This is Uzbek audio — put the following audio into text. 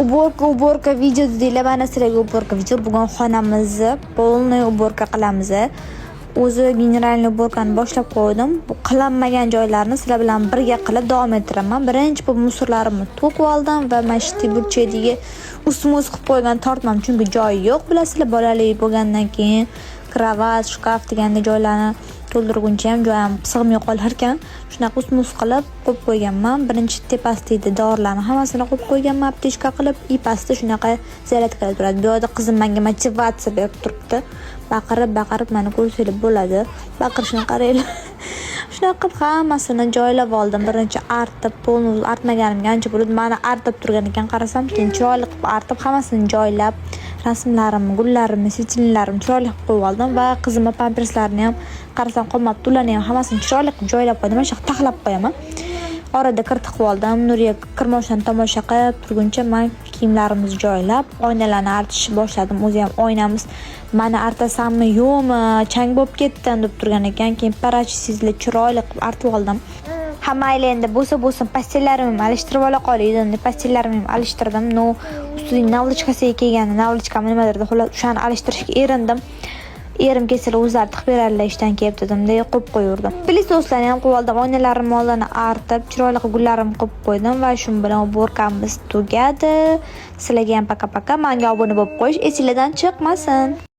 Уборка, уборка video dedinglar, mana sizlarga уборка video. Bugun xonamizni полный уборка qilamiz. O'zi генеральный уборка ni boshlab qo'ydim. Bu qilinmagan joylarni sizlar bilan birga qilib davom ettiraman. Birinchi bu мусор larimni to'kib oldim va mana shu burchakdagi ustma ust qilib qo'ygan tortmam, chunki joyi yo'q, bilasizlar, bolali bo'lgandan keyin кровать, shkaf deganda joylarni to'ldirguncha ham joy ham sig'may qolar ekan. Shunaqa ustma ust qilib qo'yib qo'yganman. Birinchi tepasidagi dorilarni hammasini qo'yib qo'yganman, аптечка qilib, и pastda shunaqa зарядка lar turadi. Bu yoqda qizim menga motivatsiya berib turibdi. Baqirib, baqirib mani ko'rsanglar bo'ladi. Baqirishini qaranglar. Shunaqa qilib hammasini joylab oldim. Birinchi artib, полный artmaganimga ancha bo'ldi. Mani artib turgan ekan, qarasam, keyin chiroyli qilib artib, hammasini joylab, rasmlarimni, gullarimni, светильник larimni chiroyli qilib qo'yib oldim va qizimni pamperslarini ham qarasam qolmabdi. Ularni ham hammasini chiroyli qilib joylab qo'ydim. Mana shu yoqqa taxlab qo'yaman. Orada kir tiqib oldim. Nuriya kirmoshinani tomosha qilib turguncha man kiyimlarimizni joylab, oynalarni artishni boshladim. O'zi ham oynamiz mani artasanmi, yo'qmi, chang bo'lib ketdi deb turgan ekan. Keyin parachisizni chiroyli qilib artib oldim. Ha, mayli, endi bo'lsa bo'lsin, постель larimni ham alishtirib ola qolay dedim. Постель larimni ham alishtirdim. Но, ustiga наволочка siga kelgan наволочка mi nimadir, xullas, o'shani alishtirishga erindim. Erim kelsalar, o'zlari tiqib beradilar ishdan kelib dedimda, qo'yib qo'yurdim. Пылесос larni ham qo'yib oldim. Oynalarimni oldini artib, chiroyli qilib gullarimni qo'yib qo'ydim va shu bilan уборка miz tugadi. Sizlarga ham пока-пока. Menga obuna bo'lib qo'yish esinglardan chiqmasin.